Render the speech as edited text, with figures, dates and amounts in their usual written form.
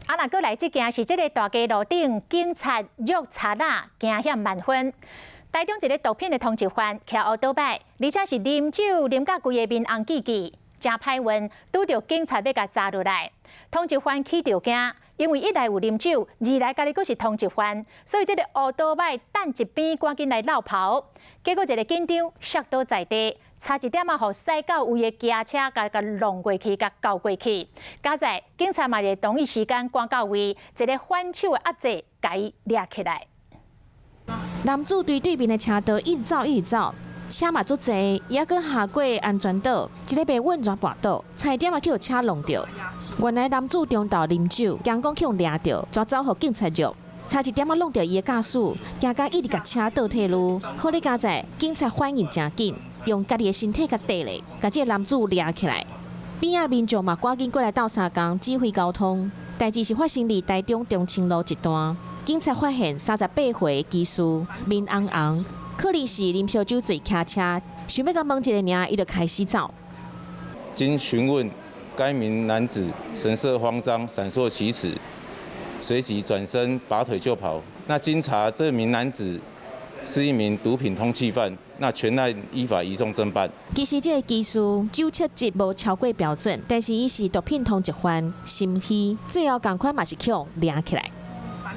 啊，若閣來這件是這个大街路頂警察虐賊仔，驚險萬分。台中一个毒品的通緝犯，騎烏多擺，而且是啉酒啉甲規个面紅記記，誠歹運，拄著警察欲共查落來。通緝犯起著驚，因為一來有啉酒，二來家己閣是通緝犯，所以這个烏多擺等一邊，趕緊來落跑。結果一个緊張，摔倒在地，差一點仔，予駛到位的轎車共共弄過去，共攪過去。佳哉警察嘛佇同一時間趕到位，一个反手的壓制，共伊掠起來。男子對對面的車道一直走，一直走，車嘛足濟，伊猶閣下過安全島，一个袂穩就跋倒，差一點仔去予車弄著。原來男子中晝啉酒，驚講去予掠著，煞走予警察捉，差一點仔弄著伊的駕駛，驚甲一直共車倒退嚕。好咧，佳哉警察反應誠緊，用家己的身體共綴咧，共這个男子掠起來。邊仔民眾嘛趕緊過來鬥相共指揮交通。代誌是發生佇台中中清路一段。警察發現38歲的機師面紅紅，可能是啉燒酒醉騎車，想欲共問一下爾，伊就開始走。經詢問，該名男子神色慌張，閃爍其詞，隨即轉身拔腿就跑。那經查，這名男子是一名毒品通緝犯，那全案依法移送偵辦。其實這个機師酒測值無超過標準，但是伊是毒品通緝犯，心虛，最後仝款嘛是予掠起來。